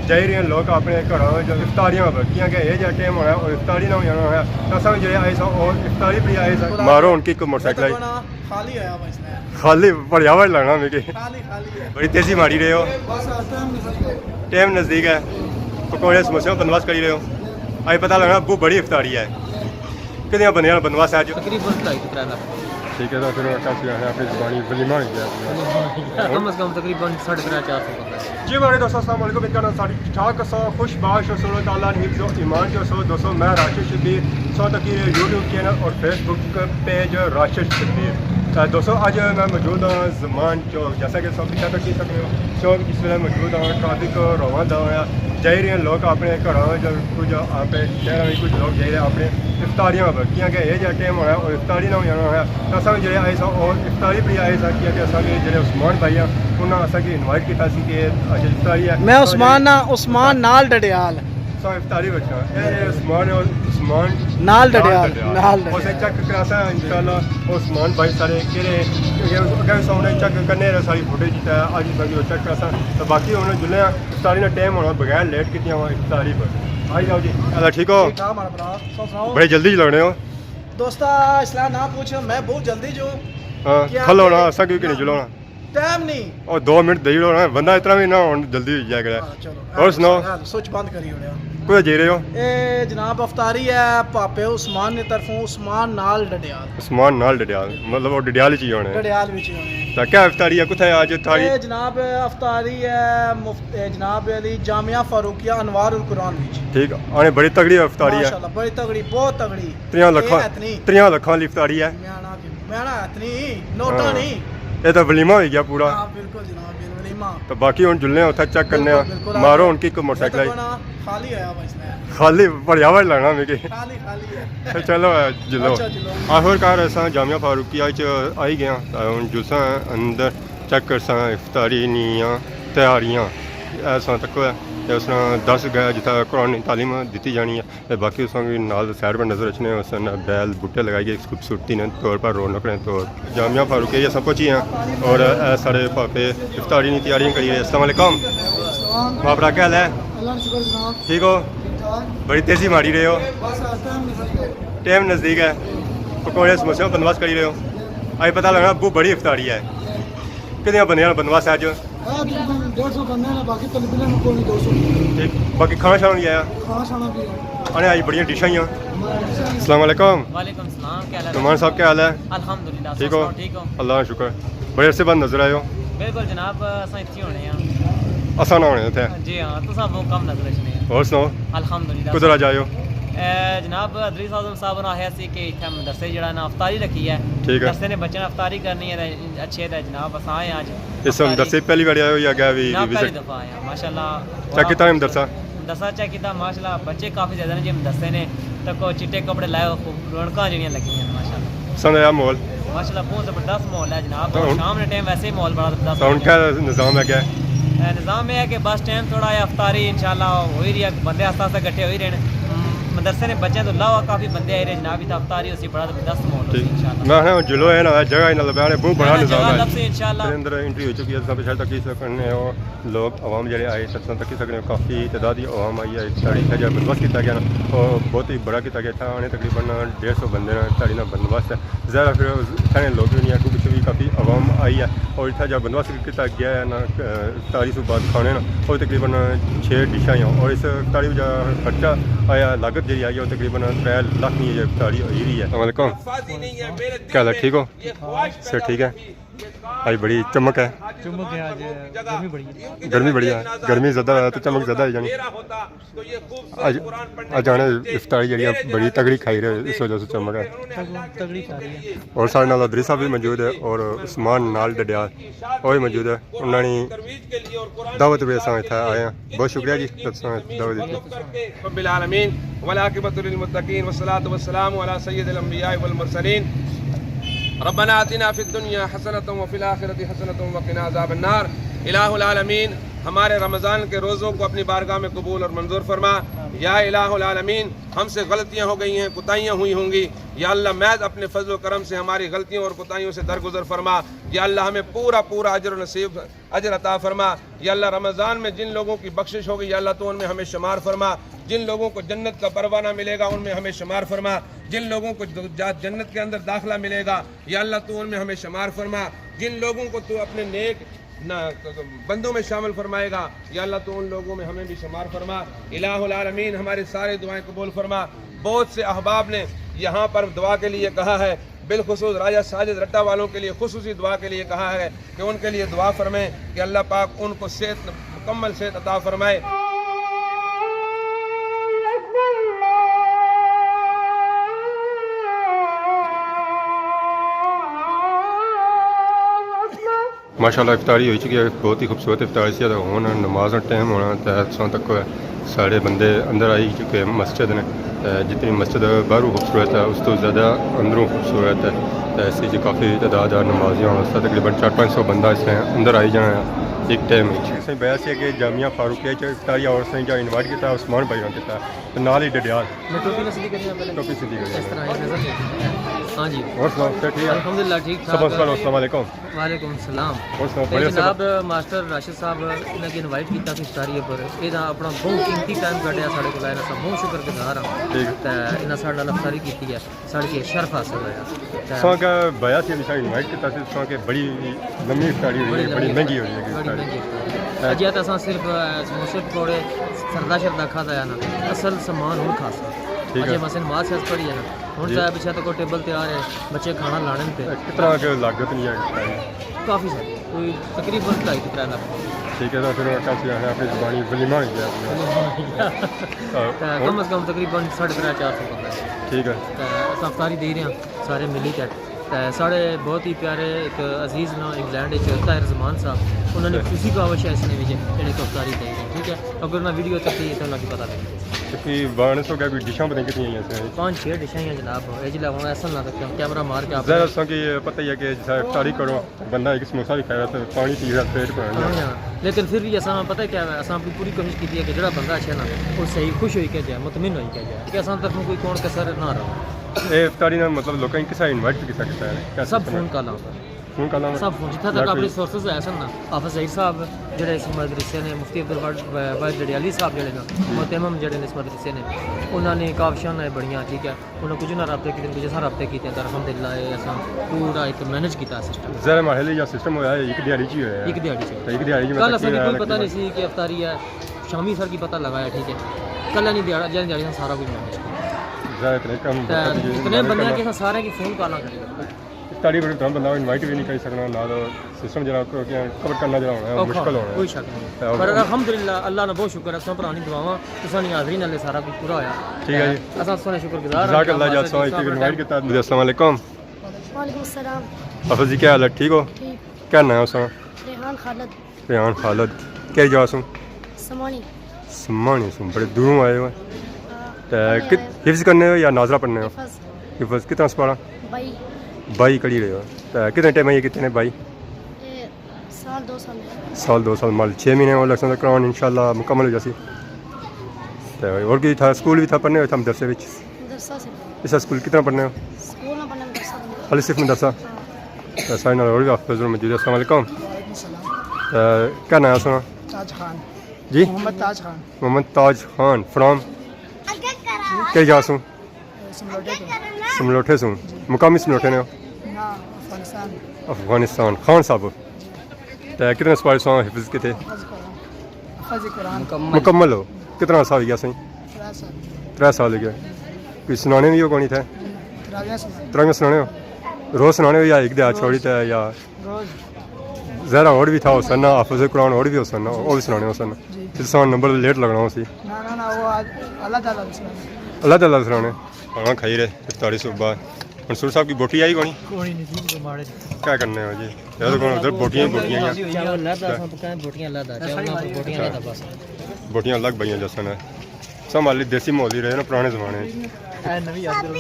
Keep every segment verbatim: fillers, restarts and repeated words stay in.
جائی رہے ہیں لوگ اپنے گھراں وچ افطاریاں پر، کیونکہ یہ جہاں ٹائم ہونا ہے اور افطاری نہ ہو جانا ہے۔ تو اساں بھی جڑے آئے سا اور افطاری بھی آئے سا۔ مارو ہن کک موٹر سائیکل آئی۔ خالی ہویا ہوا اس نے۔ خالی بھریا ہوا لگنا میکی۔ خالی، خالی ہے۔ بڑی تیزی ماری رہے ہو۔ بس، ٹائم نزدیک ہے۔ ٹائم نزدیک ہے۔ پکوڑے سموسے بندوبست کری رہے ہو۔ اج پتہ لگنا ابو بڑی افطاری ہے۔ کتنے بندیاں نا بندوبست ہے اج؟ تقریباً ڈھائی تو ترے لاکھ۔ ٹھیک ہے، تو پھر کافی ہے، پھر زبانی ولیمہ ہو گیا۔ کم از کم تقریباً ساڑھے ترے چار سو بندہ ہے۔ جی ماڑے دوستو، السلام علیکم، امید کرنا ساری ٹھیک ٹھاک ہسو، خوش باش ہسو، اللہ تعالیٰ نے حفظ و ایمان چ ہسو۔ دوستو، میں راشد شبیر، سو تکی یوٹیوب چینل اور فیس بک پیج راشد شبیر۔ تے دوستو، اج میں موجود ہاں زمان چوک، جیسا کہ سب پچھا تکی سکتے ہو، چوک اس ویلے موجود ہاں، ٹریفک رواں دا ہویا، جائی رہے ہیں لوگ اپنے گھراں وچ، کچھ اپنے شہراں وچ، کچھ لوگ جائی رہے اپنے افطاریاں پر، کیونکہ یہ جہاں ٹائم ہونا ہے اور افطاری نہ ہو جانا ہے۔ تو اساں بھی جڑے آئے سا اور افطاری بھی آئے سا، کیونکہ اساں بھی جڑے عثمان بھائی ہیں، انہاں اساں کی انوائٹ کیتا سی کہ اج افطاری ہے۔ میں تو عثمان نہ، عثمان نال ڈڈیال۔ سو افطاری بیٹھا۔ اے عثمان، عثمان نال ڈڈیال، نال ڈڈیال۔ اسے چیک کراسا انشاءاللہ عثمان بھائی سارے کہڑے، اگے سامنے چیک کرنے رہے ساری فوٹیج تے، اج ساری چیک کراسا۔ تو باقی ہن جلے آں، افطاری نا ٹائم ہونا، بغیر لیٹ کیتے آواں افطاری پر۔ آئی جاؤ جی۔ اللہ ٹھیک ہو؟ ٹھیک ٹھاک ہمارا بھرا، سو سناؤ۔ بڑے جلدی جلنے ہو۔ دوستا، اصلاح نہ پوچھ، میں بہت جلدی جو۔ ہاں، کیا کھلو نا، اساں کیوں کہ نہیں جلونا؟ ٹائم نہیں۔ او دو منٹ دئی رہو نا، بندہ اتنا بھی نہ ہون جلدی ہوئی جائے کرے۔ ہاں، چلو۔ اور سناؤ؟ ہاں، سوئچ بند کری اوڑیا۔ کتھے جائی رہے ہو؟ اے جناب افطاری ہے پاپے عثمان نے طرفوں، عثمان نال ڈڈیال۔ عثمان نال ڈڈیال، مطلب وہ ڈڈیال وچ ہی ہونے۔ ڈڈیال وچ ہی ہونے۔ تے کیا افطاری ہے؟ کتھے اج افطاری؟ اے جناب افطاری ہے مفت-، اے جناب علی جامعہ فاروقیہ انوار القرآن وچ۔ ٹھیک، آنے بڑی تگڑی افطاری ہے۔ ماشاءاللہ، بڑی تگڑی، بہت تگڑی۔ تریاں اے لکھاں، اتنی۔ تریاں لکھاں والی افطاری ہے۔ میاں نا، میاں نا اتنی، نوٹاں ہاں۔ نہیں۔ اے تو ولیمہ ہوئی گیا پورا۔ ہاں، بالکل جناب، ولیمہ۔ تو باقی ہن جلنے آں اتھا چیک کرنے آں۔ بالکل، بالکل۔ مارو ہن کک موٹر سائیکل آئی۔ خالی ہویا ہوا اس نے۔ خالی بھریا ہوا لگنا میکی۔ خالی، خالی ہے۔ چلو، اے جلو۔ اچھا، جلو۔ آخر کار اساں جامعہ فاروقیہ وچ آئی گئے آں۔ تے ہن جلساں اندر چیک کرساں افطاری نیاں تیاریاں۔ ایساں تکو ہے۔ تے اس نا درس گیا جتھا قرآن تعلیم دتی جانی ہے۔ تے باقی اساں کی نال سائیڈ پر نظر اچھنے، اس نے بیل بوٹے لگائی گئے، خوبصورتی نے طور پر، رونق نے طور۔ جامعہ فاروقیہ اساں پہنچی ہیں اور اے سارے پاپے افطاری نی تیاریاں کری رہے۔ السلام علیکم۔ السلام۔ باپ را کیا حال ہے؟ اللہ کا شکر جناب۔ ٹھیک ہو؟ ٹھیک ٹھاک۔ بڑی تیزی ماری رہے ہو۔ بس ٹائم نزدیک ہے۔ ٹائم نزدیک ہے۔ پکوڑے سموسے بندوبست کری رہے ہو۔ اج پتہ لگنا ابو بڑی افطاری ہے۔ کتنے بندیاں نا بندوبست ہے اج؟ اے تقریباً ڈیڑھ سو بندے نے، باقی طالب علم کول وی دو سو۔ ٹھیک، باقی کھانا شانا بھی آیا؟ کھانا شانا بھی ہے۔ انے اج بڑیاں ڈشاں آئیاں۔ السلام علیکم۔ وعلیکم السلام، کیا حال ہے؟ نعمان صاحب، کیا حال ہے؟ الحمدللہ، ٹھیک ہو؟ سناؤ، ٹھیک ہو؟ اللہ کا شکر۔ بڑے عرصے بعد نظر آئے ہو۔ بالکل جناب، اساں اتھے ہونے ہاں۔ اساں نہ ہونے اتھے۔ جی ہاں، تساں بہت کم نظر اچھنے ہیں۔ اور سناؤ؟ الحمدللہ۔ کدھر اج آئے ہو؟ اے جناب، ادریس اعظم صاحب نے آخیا سی کہ اتھے مدرسے جڑا نا افطاری رکھی ہے۔ ٹھیک ہے۔ مدرسے نے بچے نے افطاری کرنی ہے تے اچھے تے جناب اساں آئے آں اج۔ اس افطاری۔ مدرسے پہلی بار آئے ہو یا اگے بھی نہ، وزٹ؟ پہلی دفعہ آئے آں، ماشاءاللہ۔ چیک کیتا ہے مدرسہ؟ مدرسہ چیک کیتا، ماشاءاللہ، بچے کافی زیادہ نے جی مدرسے نے، تکو چٹے کپڑے لائے ہو، خوب رونقاں جڑیاں لگی ہیں، ماشاءاللہ۔ سن اے ماحول؟ ماشاءاللہ، بہت زبردست ماحول ہے جناب، تو اور ہن، شام نے ٹائم ویسے ہی ماحول بڑا زبردست تو ہن ہوتا ہے۔ کیا نظام ہے کیا؟ اے، نظام اے ہے کہ بس ٹائم تھوڑا جہا افطاری انشاءاللہ ہوئی رہی ہے، بندے آستہ آستہ اکٹھے ہوئی رہے ہیں۔ ہم، مدرسے نے بچے تو علاوہ کافی بندے آئی رہے جناب، اتھا افطاری ہوسی، بڑا زبردست ماحول ہوسی ٹھیک۔ انشاءاللہ۔ میں آخنا جلو ہے نا، جگہ ہی نہ لبھے، بہت بڑا نظام ہے۔ جگہ لبھسی انشاءاللہ۔ اندر انٹری ہو چکی ہے، تساں پچھے تک اس کرنے ہو۔ لوگ عوام جڑے آئے، تساں تکی سکنے ہو، کافی تعداد دی عوام آئی ہے۔ ساڑی اتھا جڑا بندوبست کیتا گیا نا، او بہت ہی بڑا کیتا گیا۔ اتھا آنے تقریباً ڈیڑھ سو بندے نا، ساڑی نا بندوبست ہے۔ ظاہر ہے پھر اتھا نے لوگ بھی نہیں، اگوں پچھوں بھی کافی عوام آئی ہے۔ اور اتھا جڑا بندوبست کیتا گیا ہے نا، افطاری سوں بعد کھانے نا، او تقریباً چھ ڈشاں ہیں۔ اور اس افطاری جا خرچہ آیا، لاگت جڑی آئی ہے، او تقریباً ترے لاکھ نی افطاری ہوئی رہی ہے۔ السلام علیکم۔ کیا حال ہے، ٹھیک ہو؟ سر ٹھیک ہے؟ آج بڑی چمک ہے۔ چمک ہے، آج گرمی بڑی ہے۔ گرمی بڑی ہے، گرمی زیادہ ہے تو چمک زیادہ ہے جانی۔ آج، آج آنے افطاری جڑی ہے بڑی تگڑی کھائی رہے، اس وجہ سے چمک ہے۔ تگ-، تگڑی کھا رہی ہے۔ اور سارے نال ادریس صاحب بھی موجود ہے اور عثمان نال ڈڈیال، وہ بھی موجود ہے۔ انہاں نے دعوت پہ اساں اتھا آئے ہیں۔ بہت شکریہ جی، تساں دعوت دیتی۔ رب العالمین، والعاقبۃ للمتقین، والصلاۃ والسلام علی سید الانبیاء والمرسلین۔ ربنا آتنا فی الدنیا حسنۃ وفی الآخرۃ حسنۃ وقنا عذاب النار۔ الہ العالمین، ہمارے رمضان کے روزوں کو اپنی بارگاہ میں قبول اور منظور فرما۔ یا الہ العالمین، ہم سے غلطیاں ہو گئی ہیں، کوتاہیاں ہوئی ہوں گی، یا اللہ محض اپنے فضل و کرم سے ہماری غلطیوں اور کوتاہیوں سے درگزر فرما۔ یا اللہ ہمیں پورا پورا اجر و نصیب، اجر عطا فرما۔ یا اللہ رمضان میں جن لوگوں کی بخشش ہوگی، یا اللہ تو ان میں ہمیں شمار فرما۔ جن لوگوں کو جنت کا پروانہ ملے گا، ان میں ہمیں شمار فرما۔ جن لوگوں کو جا-، جنت کے اندر داخلہ ملے گا، یا اللہ تو ان میں ہمیں شمار فرما۔ جن لوگوں کو تو اپنے نیک نہ، بندوں میں شامل فرمائے گا، یا اللہ تو ان لوگوں میں ہمیں بھی شمار فرما۔ الہ العالمین، ہماری ساری دعائیں قبول فرما۔ بہت سے احباب نے یہاں پر دعا کے لیے کہا ہے، بالخصوص راجہ ساجد رٹا والوں کے لیے خصوصی دعا کے لیے کہا ہے کہ ان کے لیے دعا فرمائیں کہ اللہ پاک ان کو صحت، مکمل صحت عطا فرمائے۔ ماشاءاللہ، افطاری ہوئی چکی ہے، بہت ہی خوبصورت افطاری سی۔ تے ہن نماز نا ٹائم ہونا، تے اساں تک سارے بندے اندر آئی چکے مسجد نے۔ تے جتنی مسجد باہروں خوبصورت ہے، اس تو زیادہ اندروں خوبصورت ہے۔ تے اسی جی کافی تعداد ہے نمازیاں واسطے، تقریباً چار پانچ سو بندہ اس نے اندر آئی جانا ہے ایک ٹائم وچ۔ اس نے بیان سی کہ جامعہ فاروقیہ چ افطاری اور اس نے جو انوائٹ کیتا، عثمان بھائی نے کیتا، تے نال ہی ڈڈیال۔ میں ٹوپی نہ سیدھی کرنی ہے پہلے۔ ٹوپی سیدھی کرنی ہے۔ اس طرح ہی نظر دیکھیں۔ ہاں جی۔ اور سناؤ، سب ٹھیک ہے؟ الحمدللہ، ٹھیک ٹھاک۔ سب السلام علیکم۔ وعلیکم السلام۔ اور سناؤ، تے بڑے جناب، سب؟ ماسٹر راشد صاحب نے کہ انوائٹ کیتا سی افطاری پر، اے دا اپنا بہت قیمتی ٹائم کڈیا ساڈے کول، انہاں سب بہت شکر گزار ہاں۔ ٹھیک۔ تے انہاں ساڈے نال افطاری کیتی ہے، ساڈے کے شرف حاصل ہویا۔ تے ساں کا بیا سی، انہاں انوائٹ کیتا سی، ساں کے بڑی لمبی افطاری ہوئی ہے، بڑی مہنگی ہوئی ہے بڑی افطاری۔ مہنگی افطاری۔ اجے تے اساں صرف، آ، سموسے پکوڑے، سردا شردا کھادا ہے نا، اصل سامان ہن کھاساں۔ ٹھیک ہے۔ اجے بس نماز شاز پڑھی ہے نا، ہن جی۔ تے پچھے تے کوئی ٹیبل تیار ہے، بچے کھانا لانے تے۔ کتنا کہ لاگت نہیں ہے؟ کافی ساری، کوئی تقریباً ڈھائی تے ترے لاکھ۔ ٹھیک ہے، تو پھر کافی ہے، اپنی زبانی ولیمہ ہو گیا۔ ہاں، تے اور؟ کم از کم تقریباً ساڑھے ترے چار سو بندہ ہے۔ ٹھیک ہے۔ تے اساں افطاری دے رہے ہیں سارے ملی کے۔ تے ساڑے بہت ہی پیارے ایک عزیز نا انگلینڈ وچ طاہر زمان صاحب، انہاں نے اچھا۔ خصوصی کاوش ہے اس نے وچ جڑے کو افطاری دے رہے ہیں، ٹھیک ہے؟ اگر انہاں ویڈیو چکی ہے تو انہاں کی پتہ لگے۔ تے کوئی بانس ہو گیا، کوئی ڈشاں پتہ نہیں کتنی آئیاں سی؟ پانچ چھ ڈشاں ہی ہیں جناب۔ اے جی لاؤں ایسا نہ رکھیں، کیمرہ مار کے آپ ظاہر ہے اساں کی پتہ ہی ہے کہ جیسا افطاری کرو، بندہ ایک سموسہ بھی کھائے تو پانی پی جائے، پیٹ بھر جائے۔ ہاں، لیکن پھر بھی اساں پتہ کیا ہے، اساں اپنی پوری کوشش کی ہے کہ جڑا بندہ اچھے نا، وہ صحیح خوش ہوئی کے جائے، مطمئن ہوئی کے جائے، کہ اساں طرفوں کوئی کون کسر نہ رہے۔ اے افطاری نا مطلب لوکاں کی کسا انوائٹ کیتا کیتا ہے؟ کیا سب سسٹم ہے؟ فون کالاں پر۔ فون کالاں پر؟ سب فون، جتھا تک اپنے سورسز ہے سن نا، حافظ ظہیر صاحب جڑے اس مدرسے نے، مفتی عبدالواحد جڑے علی صاحب جڑے نا، جی۔ مہتمم جڑے نے اس مدرسے نے، انہاں نے کافشاں نے بڑیاں، ٹھیک ہے، انہاں کچھ نہ رابطے کیتے، کچھ اساں رابطے کیتے، تے الحمدللہ اے اساں پورا ایک مینج کیتا سسٹم۔ ظاہر ہے ماحول یا سسٹم ہویا ہے، ایک دیہاڑی چ ہی ہویا ہے۔ ایک دیہاڑی چ۔ تے ایک دیہاڑی چ کل مطلب اساں کی کی کوئی ہویا پتہ کہ نہیں سی کہ افطاری ہے، شامی سر کی پتہ لگا ہے، ٹھیک ہے۔ کل نہیں دیہاڑا، جن دیہاڑی اساں سارا کچھ مینج کیتا۔ ظاہر ہے اتنے کم تے وقت یہ اتنے نویں بندے کم کہ اساں سارے کی فون کالاں کری۔ افطاری پر اتنا بندہ انوائٹ بھی نہیں کر سکنا، نال سسٹم جڑا کہ کور کرنا جڑا ہونا ہے، اوکھا مشکل ہونا ہے۔ کوئی شک نہیں۔ تے پر الحمدللہ، اللہ نا بہت شکر ہے، اساں پرانی دعاواں، تساں نی حاضری نال سارا کچھ پورا ہویا۔ ٹھیک ہے جی۔ تے اساں تساں نے شکر گزار ہاں جزاک اللہ جی، جناب اساں ماسٹر ایک صاحب انوائٹ کیتا۔ السلام علیکم۔ وعلیکم السلام۔ حافظ جی، کیا حال ہے؟ ٹھیک ہو؟ ٹھیک۔ کیا نام ہے اساں؟ ریحان خالد۔ ریحان خالد۔ کہڑی جگہ سوں؟ سمانی۔ سمانی سوں، بڑے دوروں آئے ہو۔ ہاں۔ تے کت-، حفظ کرنے ہو یا ناظرہ پڑھنے ہو؟ حفظ۔ حفظ کتنا سپارہ؟ بائی۔ بائی کڑی رہے ہو؟ تے کتنے ٹائم آئیے کتنے بائی؟ اے سال دو سال ہے۔ سال دو سال مال، چھ مہینے اور لگسن تے قرآن انشاءاللہ مکمل ہو جاسی۔ تے اور کی تھا، سکول بھی تھا پڑھنے ہوئے تھا مدرسے وچ؟ مدرسہ سے۔ اس سکول کتنا پڑھنے ہو؟ سکول نہ پڑھنے، مدرسہ پڑھنے۔ خالی صرف مدرسہ؟ ہاں۔ تے سارے نال اور بھی حافظ موجود ہے۔ السلام علیکم۔ وعلیکم السلام۔ تے کیا نام ہے سنا؟ تاج خان۔ جی؟ محمد تاج خان۔ محمد تاج خان، فرام؟ کئی جا سوں؟ سملوٹے تو۔ سملوٹے سوں۔ جی۔ مقامی سملوٹے نے ہو؟ نہ، افغانستان۔ افغانستان۔ خان صاحب۔ جی۔ تے کتنے سپارے سو حفظ کیتے؟ حفظ قرآن۔ حفظ قرآن۔ مکمل۔ مکمل ہو؟ کتنا عرصہ ہو گیا سائیں؟ ترے سال۔ ترے سال ہو گئے۔ کوئی سنانے بھی ہو کونی تھے؟ تراویح سنانے۔ تراویح سنانے ہو؟ روز سنانے ہو یا ایک دیہاڑ روز۔ چھوڑی تے یا؟ روز۔ ظاہر ہے اور بھی تھا ہوسن نا، حافظ قرآن اور بھی ہوسن نا، وہ بھی سنانے ہوسن نا۔ جی۔ پھر سان نمبر لیٹ لگنا ہو سی۔ نہ، نہ، نہ، وہ آج اللہ تعالیٰ نے سنانا۔ اللہ تعالیٰ نے سنانے۔ کھانا کھائی رہے، افطاری صبح۔ منصور صاحب کی بوٹی آئی کونی؟ کونی نہیں جی، ماڑے۔ کیا کرنے ہو جی؟ یار، کون ادھر بوٹیاں ہی بوٹیاں ہیں۔ چاول لہدا، اساں پکائے بوٹیاں لہدا، چاول نہ پر بوٹیاں لہدا بس۔ بوٹیاں الگ بنیاں جسن ہے۔ سنبھالی دیسی ماحول ہی رہے نا پرانے زمانے وچ۔ اے نویں یاد کرو۔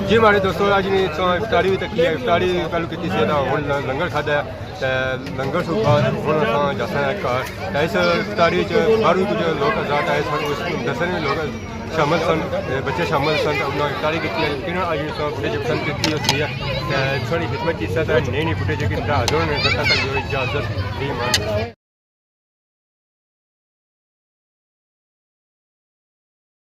جی ماڑے دوستو، اج نی اساں افطاری وی تکی ہے، افطاری پہلو کیتی سی تاں ہن لنگر کھادا ہے، تے لنگر سوں بعد ہن اساں جاساں ہیں گھر۔ تے اس افطاری چ باہروں کچھ لوگ حضرات آئے سن، اس دسن وی لوگ شامل سن، تے بچے شامل سن، تے انہاں افطاری کیتی ہے۔ یقیناً اج نی اساں فوٹیج پسند کیتی ہوسی ہے، تے تھوڑی خدمت کیتی ہے، تے نئی نئی فوٹیج اندر حاضر ہونے، تب تک جو اجازت دی مان۔